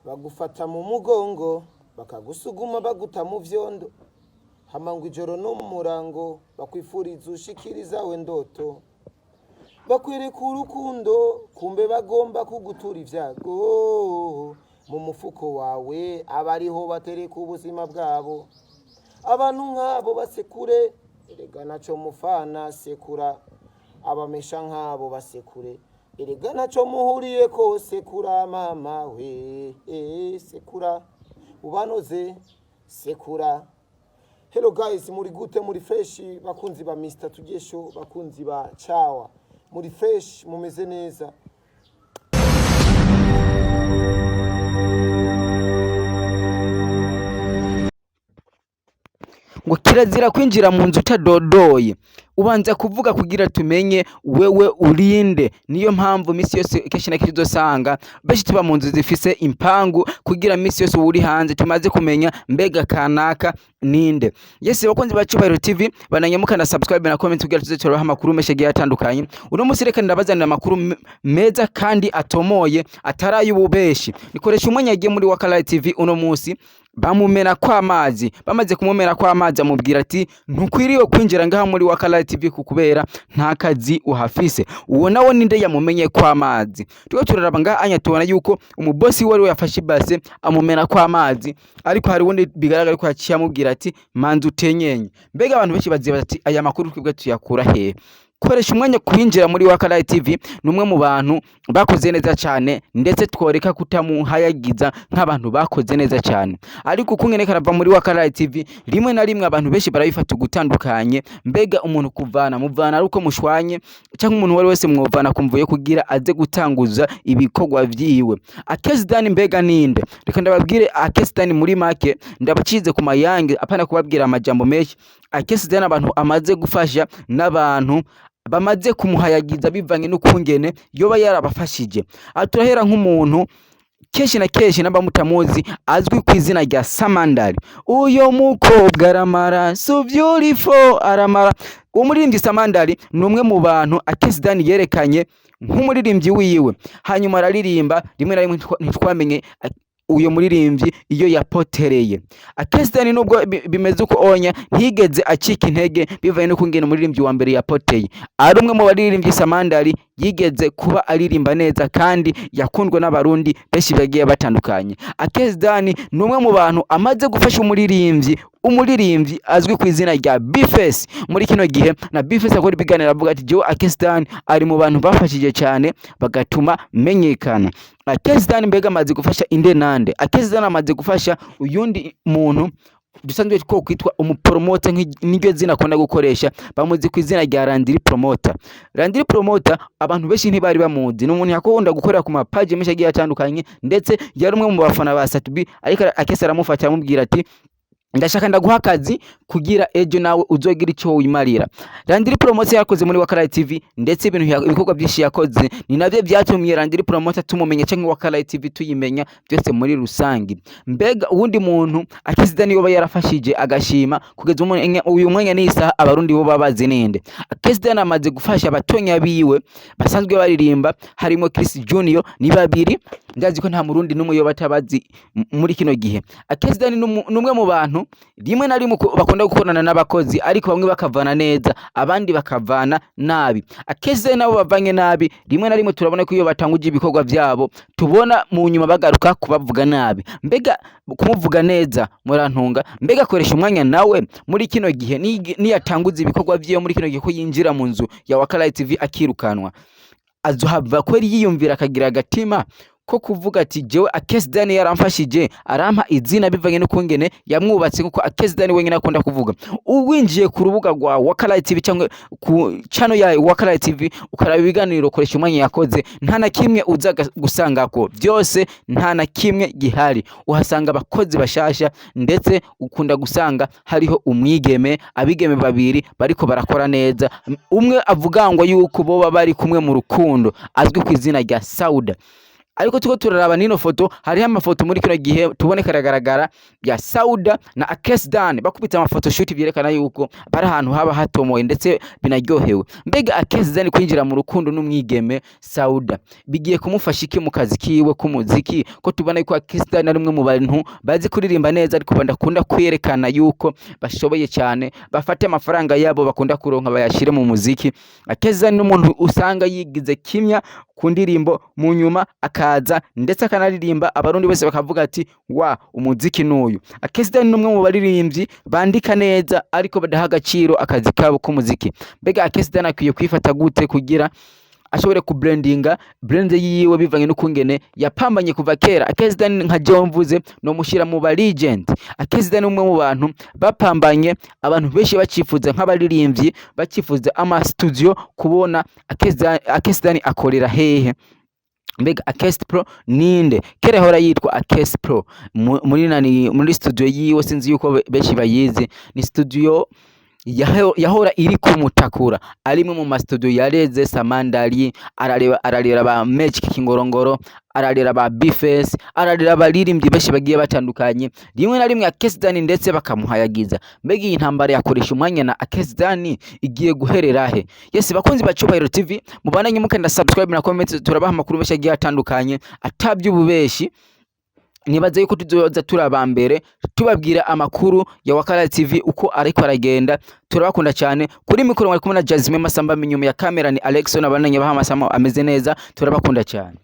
Bagufata mu mugongo, bakagusuguma, baguta mu vyondo, hama ngo ijoro n'umurango bakwifuriza ushikiriza we ndoto, bakwereka urukundo, kumbe bagomba kugutura ivyago mu mufuko wawe, abariho batereka ubuzima bwabo. Abantu nk'abo basekure, erega naco mufana, sekura. Abamesha nk'abo basekure, erega naco muhuriyeko, sekura mama we, sekura ubanoze, sekura. Hello guys, muri gute? Muri fresh? Bakunzi ba Mr Tugesho, bakunzi ba Chawa, muri fresh, mumeze neza? Ngo kirazira kwinjira mu nzu utadodoye, ubanza kuvuga kugira tumenye wewe urinde. Niyo mpamvu misi yose kenshi na kenshi uzosanga benshi tuba mu nzu zifise impangu, kugira misi yose uri hanze tumaze kumenya mbega kanaka ninde. Yes, bakunzi ba Cubahiro TV, bananyamuka na subscribe na comment kugira tuze turabaha amakuru menshi agiye atandukanye. Uno munsi reka ndabazanira amakuru meza kandi atomoye, atari ay'ububeshi. Nikoresha umwanya yagiye muri Wakalai TV uno munsi, bamumena kw'amazi. Bamaze kumumena kw'amazi, amubwira ati ntukwiriye kwinjira ngaha muri Wakalai TV kubera nta kazi uhafise. Uwo nawe ninde yamumenye kw'amazi? Turiko turaraba ngaha anya, tubona yuko umubosi wari we yafashe ibase amumena kw'amazi, ariko hari uwundi bigaragara ko yaciye amubwira ati manza utenyenye. Mbega abantu benshi bazibaza ati aya makuru twebwe tuyakura hehe? Koresha umwanya kwinjira muri Wakalai TV ni umwe mu bantu bakoze neza cyane, ndetse tworeka kutamuhayagiza nk'abantu bakoze neza cyane. Ariko ukungene karava muri Wakalai TV, rimwe na rimwe abantu benshi barabifata ugutandukanye. Mbega umuntu kuvana muvana ari uko mushwanye, cyangwa umuntu uwo wese mwovana kumvuye kugira aze gutanguza ibikorwa vyiwe? Akesidani mbega ninde? Reka ndababwire Akesidani muri make, ndabacize ku mayange, apana kubabwira amajambo menshi. Akesidani abantu amaze gufasha n'abantu bamaze kumuhayagiza bivanye n'ukungene yoba yarabafashije. Aha turahera nk'umuntu kenshi na kenshi namba mutamuzi, azwi ku izina rya Samandari. Uyo mukobwa aramara, so beautiful, aramara. Uwo muririmbyi Samandari ni umwe mu bantu Akesidani yerekanye nk'umuririmbyi wiwe, hanyuma araririmba, rimwe na rimwe ntitwamenye uyo muririmbyi iyo yapotereye. Akesidani nubwo bimeze uko onya, ntigeze acika intege bivanye no kungena umuririmbyi wa mbere yapoteye. Ari umwe mu baririmbyi Samandari yigeze kuba aririmba neza kandi yakundwa n'abarundi benshi bagiye batandukanye. Akesidani ni umwe mu bantu amaze gufasha umuririmbyi azwi ku izina rya Bface muri kino gihe, na Bface akora ibiganiro avuga ati jewe Akesidani ari mu bantu bafashije cyane bagatuma menyekana. Akesidani mbega amaze gufasha inde nande? Akesidani amaze gufasha uyundi muntu dusanzwe two kwitwa umupromoter, niryo zina akunda gukoresha, bamuzi ku izina rya Landry Promoter. Landry Promoter abantu benshi ntibari bamuzi, ni umuntu yakunda gukorera ku mapaji menshi agiye atandukanye, ndetse yari umwe mu bafana ba Sat-B, ariko Akesi aramufata aramubwira ati ndashaka ndaguha akazi kugira ejo nawe uzogira icyo wimarira. Landry Promoter yakoze muri Wakalai TV, ndetse ibintu ibikorwa byinshi yakoze ni navyo byatumye Landry Promoter tumumenya cyangwa Wakalai TV tuyimenya byose muri rusangi. Mbega uwundi muntu Akesidani yoba yarafashije agashima kugeza uyu mwanya n'isaha abarundi bo babazi ninde? Akesidani amaze gufasha abatonya biwe basanzwe baririmba, harimo Chris Junior, ni babiri, ndazi ko nta murundi n'umwe yoba atabazi muri kino gihe. Akesidani n'umwe mu bantu rimwe na rimwe bakunda gukorana n'abakozi, ariko bamwe bakavana neza abandi bakavana nabi. Akesidani nabo bavanye nabi, rimwe na rimwe turabona ko iyo batanguje ibikorwa vyabo tubona mu nyuma bagaruka kubavuga nabi. Mbega kumuvuga neza murantunga. Mbega akoresha umwanya nawe muri kino gihe niyatanguza ibikorwa vyiwe muri kino gihe, ko yinjira mu nzu ya Wakalai TV akirukanwa, azohava kweri yiyumvira akagira agatima ko kuvuga ati jewe Akesidani yaramfashije arampa izina, bivanye n'ukungene yamwubatse, nkuko Akesidani wenyine akunda kuvuga. Uwinjiye ku rubuga rwa Wakalai TV cyangwa ku channel ya Wakalai TV ukaraba ibiganiro ukoresha umwanya yakoze, nta na kimwe uza gusangako, byose nta na kimwe gihari. Uhasanga abakozi bashasha, ndetse ukunda gusanga hariho umwigeme, abigeme babiri bariko barakora neza, umwe avuga ngo yuko boba bari kumwe mu rukundo, azwi ku izina rya Sauda. Ariko tuko turaraba nino foto, hariho amafoto muri kino gihe tuboneka aragaragara ya Sauda na Akes Dan bakubita amafoto shoot, vyerekana yuko bari ahantu haba hatomoye ndetse binaryohewe. Mbega Akes Dan kwinjira mu rukundo n'umwigeme Sauda bigiye kumufasha iki mu kazi kiwe k'umuziki, ko tubona yuko Akes Dan ari umwe mu bantu bazi kuririmba neza, ariko badakunda kwerekana yuko bashoboye cyane, bafate amafaranga yabo bakunda kuronka bayashire mu muziki? Akes Dan n'umuntu usanga yigize kimya ku ndirimbo, mu nyuma akaza ndetse akanaririmba, Abarundi bose bakavuga ati: "Wa umuziki n'uyu." Akes Dan ni umwe mu baririmbyi bandika neza, ariko badaha agaciro akazi kabo k'umuziki. Mbega Akes Dan akwiye kwifata gute kugira ashobore kubrandinga brand yiwe bivanye n'ukungene yapambanye kuva kera? Akes Dan, nka jewe mvuze, no mushira mu ba legend. Akes Dan ni umwe mu bantu bapambanye, abantu benshi bacifuza nk'abaririmbyi, bacifuza ama studio kubona Akes Dan akorera hehe. Mbega Akes Pro ninde? Kera yahora yitwa Akes Pro muri nani, muri studio yiwe, sinzi yuko benshi bayizi. Ni studio yahora iri kumutakura, ari imwe mu ma studio yareze Samandari, arareba, ararera ba Magic Kingorongoro, ararera ba Bface, ararera abaririmbyi benshi bagiye batandukanye, rimwe na rimwe Akes Dan ndetse bakamuhayagiza. Mbega iyi ntambara yakoresha umwanya na Akes Dan igiye guherera he? Yes, bakunzi ba Cubahiro TV, mubandanye mukanda subscribe na comment, turabaha amakuru menshi agiye atandukanye ataby'ububeshi. Nibaza yuko tuzoza turi mbere tubabwira amakuru ya Wakala TV uko ariko aragenda. Turabakunda cyane. Kuri mikoro mwari kumwe na Jasmine Masamba, inyuma ya kamera ni Alexon. Abananye baha amasamo ameze neza. Turabakunda cyane.